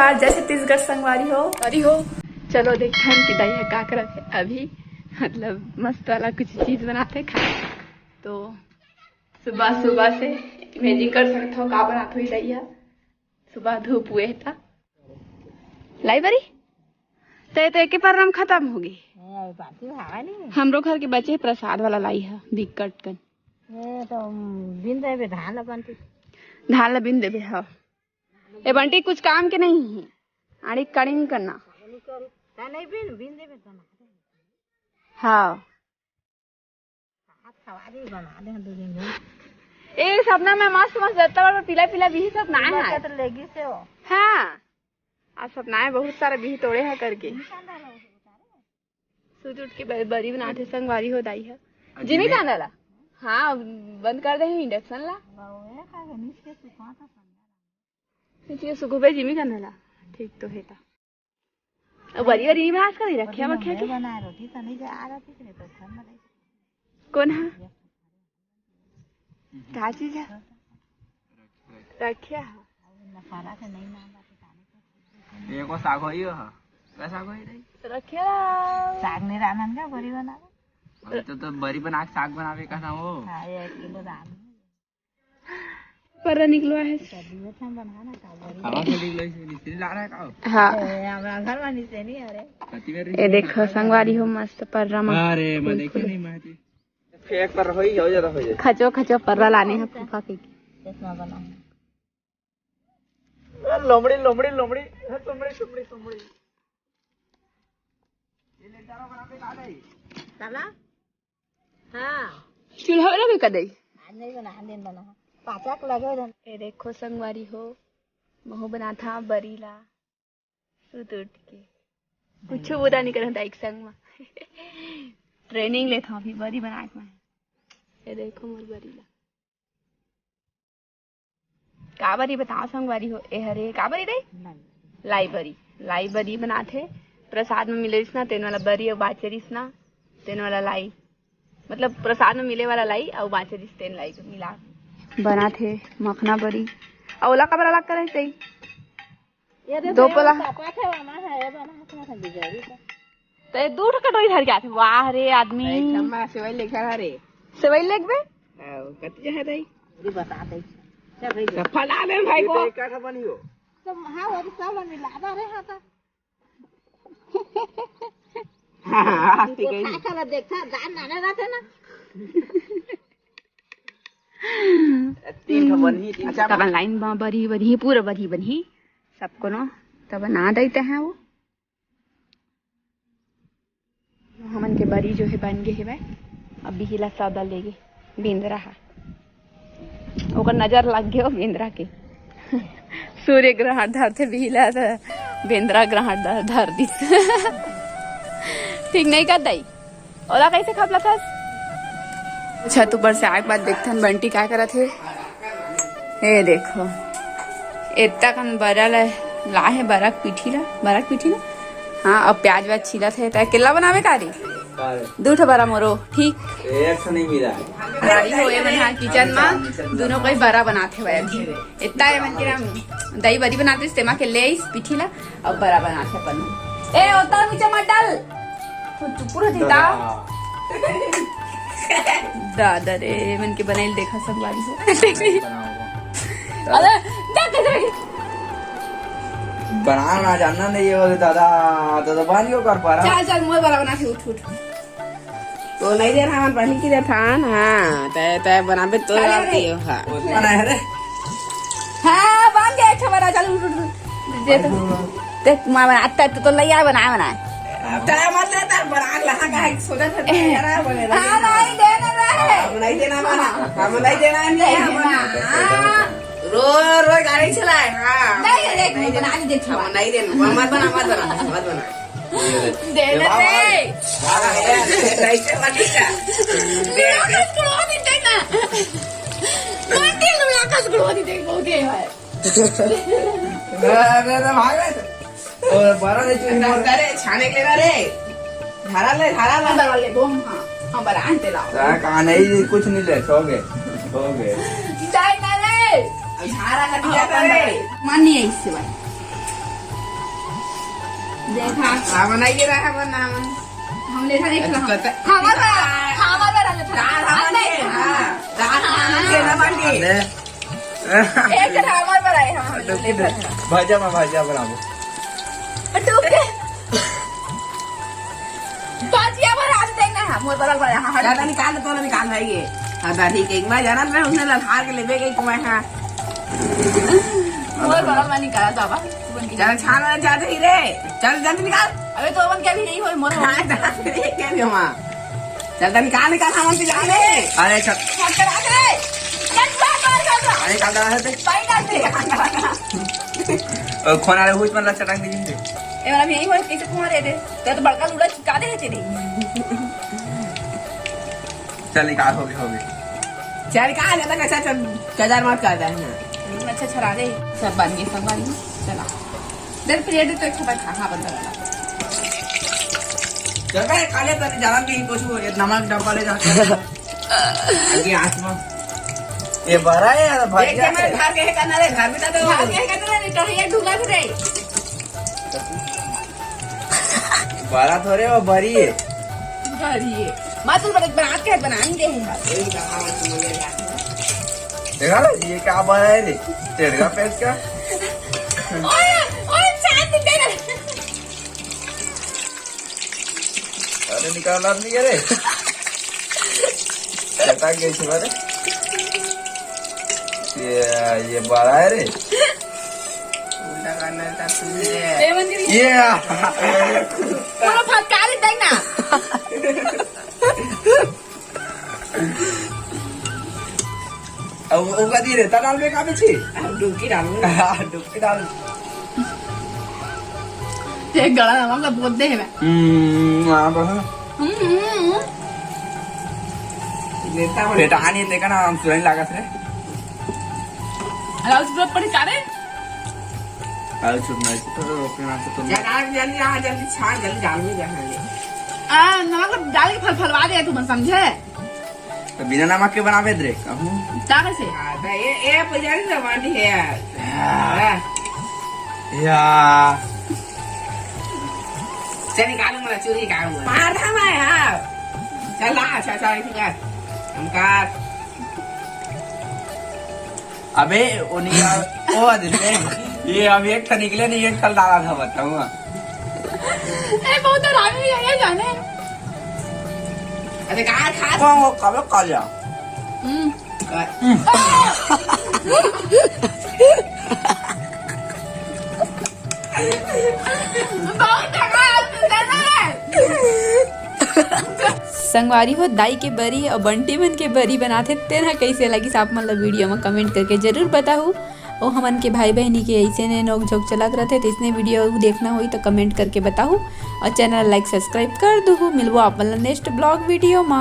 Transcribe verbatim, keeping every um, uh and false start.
और जय छत्तीसगढ़ संगवारी हो। अरे हो, चलो देखथन कि दाई ह का करत हे अभी। मतलब मस्त वाला कुछ चीज बनाथे खाए। तो सुबह सुबह से इमेजिन कर सकत हो का बनात होही दाई ह। सुबह धूप हुए हे त लाई बरी, ते तो एके पर्रा म खत्म होगे। हमरो घर के बचे हे प्रसाद वाला लाई ह बिकट कन। ये तो बिन देबे धान ल बंटी। धान ल बिन देबे ह। ए बंटी कुछ काम के नहीं हे। आड़ी काड़ी नहीं करना। नहीं बिन, बिन देबे तो ना। हाँ। साग सवारी बना दे दो दिन में। ए सपना में मस्त मस्त जत्ता बड़ पीला पीला बिही सपना है। तो लेगी से हो। हाँ। आज सपना है बहुत सारा बिही तोड़े है करके। सूत उठ के ब-, बरी बनाथे संगवारी हो दाई ह। जिमी कांदा ला। हाँ, बंद कर दे इंडक्शन ला। नीचे सुखबे जिमी कांदा ला। ठीक तो हे ता। अब बरी बरी बनास कर रखे हम। बना रोटी तो नहीं जा रहा थी तो। कौन है? का चीज है? रखिया है। एगो साग होई हो, का साग होई रे? रखिया। साग नहीं रांधन का बरी बनावे। अभी तो, तो बरी बना के साग बनावे का ना हो। हाँ, ये एक किलो रांध। पर्रा निकलवा है। कहाँ से निकलो इसे? मिस्त्री ला रहा है का? हाँ। ए, हमरा घर में निसे नहीं आ रहे। कति बेर ये देखो संगवारी हो मस्त पर्रा मा। अरे, मैं देखे नहीं मैं। फेंक पर होई, हो जाता हो जाता। खचो खचो पर्रा लाने हैं फूफा के। चश्मा बना। ए, लोमड़ी, लोमड़ी, लोमड़ी। ए, लोमड़ी, लोमड़ी, लोमड़ी। ये लेटारा बना पे कहाँ जाई? साला? हाँ। चूल्हा वाला भी कर दे। आज नहीं बना, दिन बना। पाचक लगे रहन। ये देखो संगवारी हो, महू बना था बरी ला। सुत उठ के कुछ बुरा नहीं करन दाई के संग में। ट्रेनिंग लेत हूँ अभी बरी बनाए के मैं। ये देखो मोर बरी ला। का बरी बताओ संगवारी हो, ए हरे का बरी रे? लाई बरी। लाई बरी बनाथे। प्रसाद में मिले रिस ना, तेन वाला बरी अउ बाचे रिस ना, तेन वाला लाई। मतलब प्रसाद में मिले वाला लाई अउ बाचे रिस तेन लाई के मिला बनाथे मखना बरी। अउ ओला का बर अलग करे तई? ये दे दो दे, पोला। पापा के वाला है, ये वाला अपना था बिजली का। ते दू ठो कटोरी धर के आथे। वाह रे आदमी। भाई, खम्मा सेवई लेके आ रे। सेवई लेके बे? आओ, कति जगह दई? पूरी बता दे। चल भाई, सब फैला दे भाई को। ये तो एक आधा बनी हो। सब, हाँ, वो तो सब मिला दे रे, हाँ, तो। हाँ, हाँ, ठीक है। खा, खा, देखा, दान नाना रहते ना। तीन ठो बनही, तीन ठो। तब लाइन बा बरही, बरही, पूरा बरही, बरही। सबको नो, तब ना देते हैं वो। हमन के बरी जो है बन गे हेवय। अब बिही ला सौदा लेगे बेंदरा हा। ओकर नजर लग गयो बेंदरा के। सूर्य ग्रहण धरथे बिही ला त बेंदरा ग्रहण धर, धर दिस। ठीक नहीं का दाई? ओला कैसे खपला थस? छत ऊपर से आए के बाद देखथन बंटी का करत हे। ए देखो, एत्ता कन बरा ल लाहे, बरा के पीठी ला, बरा के पीठी ला। हाँ, अब प्याज व्याज छीलत हे। तै केला बनावे का रे? दू ठो बरा मोरो, ठीक। एक से नहीं मिला। हमारी होए मन हा किचन मा, दोनों कोई बरा बनाथे भाई अभी। इतना ए मन के नाम दही बरी बनाते, तेमा के ले इस पीठी ला, अब बरा बनाथे अपन। ए, ओता नीचे मत डाल। तू चुप रह जीता। दादा। दादा रे, मन के बनाइल देखा सब बारी हो। अरे, जा, जा, जा। बनाना जानना नहीं है वो दादा, तो, तो बन क्यों कर पा रहा? चल, चल, मोर बरा बना के उठ, उठ। तो नहीं देना, हमन पहले की देथन, हाँ, तय, तय बनाबे तो अरे, अरे। हाँ। बना है रे। हाँ, बन गया, अच्छा बना, चल, उठ, उठ, उठ। दे तो। देख, माँ बना, अत्ता तो, तो लैया बना, बना। अब तय मत ले, तर बना, लहा का है, सोचा था, तो यार, बने ना। हाँ, नहीं देना रे। हम नहीं देना, बना। हम नहीं देना, नहीं, नहीं हम देना। हाँ। रो, रो गाड़ी चलाए, हाँ। नहीं, नहीं, नहीं, बना के देख, हम नहीं देना, मत बना, मत बना, मत बना। दे दे रे। कैसे बनी का? दे, दे। गुड़वा दिन देख ना। मार दे, गुड़वा दिन देख, बहुत गए है। अरे, अरे, भाग रे। ओ, बड़ा नहीं चुन। अरे, छाने के लेना रे। धारा ले, धारा ले। धारा ले, दो हम, हाँ। हम बड़ा आन ते लाओ। कहाँ नहीं, कुछ नहीं ले, सो गए। सो गए। जाए ना रे। धारा का दिया था रे। मान नहीं है इससे भाई। देखा, हमन आई गे रहा, हमन, हमन। हम लेखा देख रहा। अच्छा, कत-, हमार बा, हमार बा राजा था। दाल हमन नहीं। के, हाँ, दाल हमन के, हमन के। एक जन हमार बा रहे, हम लेखा था। भाजा में भाजा बनाबो। टूक के। भाजिया बना दे ना, मोर बगल वाला, हाँ, हट। ज्यादा निकाल दे, तोला निकाल है ये। हाँ, दादी के एक बार जाना मैं उसने ललहार के लेबे गई तुम्हें, हाँ। मोर बगल में निकाला जावा, बन के। चल, छान वाला जाते ही रे। चल, जल्दी निकाल। अबे, तो अपन के भी नहीं होए, मोर हाँ, जाते ही क्या भी हुआ? चल, तो निकाल, निकाल, हम तो जाने। अरे, चल। छान करा दे। चल, बार, बार, बार, बार। अरे, निकाल रहा है ते। पानी डाल दे। और खोना रे, हुच मन ला चटक दीजिए। ए, वाला भी यही होए, कैसे तुम्हारे दे? तेरा तो बड़का लूड़ा चिपका दे तेरे। चल निकाल, हो गई, हो गई। चल निकाल, ज्यादा कैसा चल, चजार मत कर दे। हम्म, अच्छा, छरा दे। सब बन गए, सब बन गए। चला। दे प्लेट तो एक खबर खा, हाँ, बंदा वाला। चल बे, खा ले, तेरे जरा भी कुछ हो, ये नमक डब्बा ले जा। आगे आँच में। ये बड़ा है यार, भाई देख के यार। मैं घर के है करना रे, घर में तो घर के है करना रे, तो ये ढूंढा थे। बड़ा थोड़े वो बड़ी है। बड़ी है। मैं तो बड़े बना के बना नहीं दे हूँ। देखा ना, ये क्या बड़ा है रे? टेढ़ा पेच का। ओए, ओए, चांद दे ना। अरे निकाल, अब नहीं करे। चटक गई थी, अरे। ये, ये बड़ा है रे। उल्टा करना था तुझे। ए, मंदिर ये। पूरा फटकारी देख ना। अब वो कदी रहता डाल में का पीछे? अब डुबकी डालूंगा। हाँ, डुबकी डाल। ये गला नमक का बोल दे है। हम्म, हाँ, बस। हम्म, हम्म, हम्म। लेता हूँ। बेटा, आनी देखा ना, हम सुरही लागत रे। अरे, उस पर पड़ी का रे? अरे, चुप नहीं, चुप, तो अपने नाम से तुम जल्दी, जल्दी, हाँ, जल्दी छान, जल्दी डालूंगा, हाँ, ले। आ, नमक डाल के फल फलवा दे तू, मन समझे? तो बिना नमक के बनावे दे रे, कहूँ। का कैसे? हाँ, तो ये, ये पुजारी जमानी है यार। हाँ। हाँ। या। चल निकालूंगा, चूरी निकालूंगा। मार था मैं, हाँ। चल ना, अच्छा, अच्छा, ठीक है। हमका अबे, वो निकाल, वो दे दे। ये अभी एक ठो निकले नहीं, एक ठो डाला था, बताऊँ। ए, बहुत हरामी है ये जाने। अरे, कहाँ खा? वो, वो कब खा लिया? हम्म। कर। हम्म। बहुत हरामी है। संगवारी हो, दाई के बरी अउ बंटी मन के बरी बनाथे, तेन ह कइसे लगिस, आप मन ल वीडियो म कमेंट करके जरूर बताहू। अउ हमन के भाई बहिनी के अइसे ने नोक झोंक चलत रथे, त इसने वीडियो देखना होही त कमेंट करके बताहू, अउ चैनल लाइक सब्सक्राइब कर दूहू। मिलबो आप मन ल नेक्स्ट ब्लॉग वीडियो म।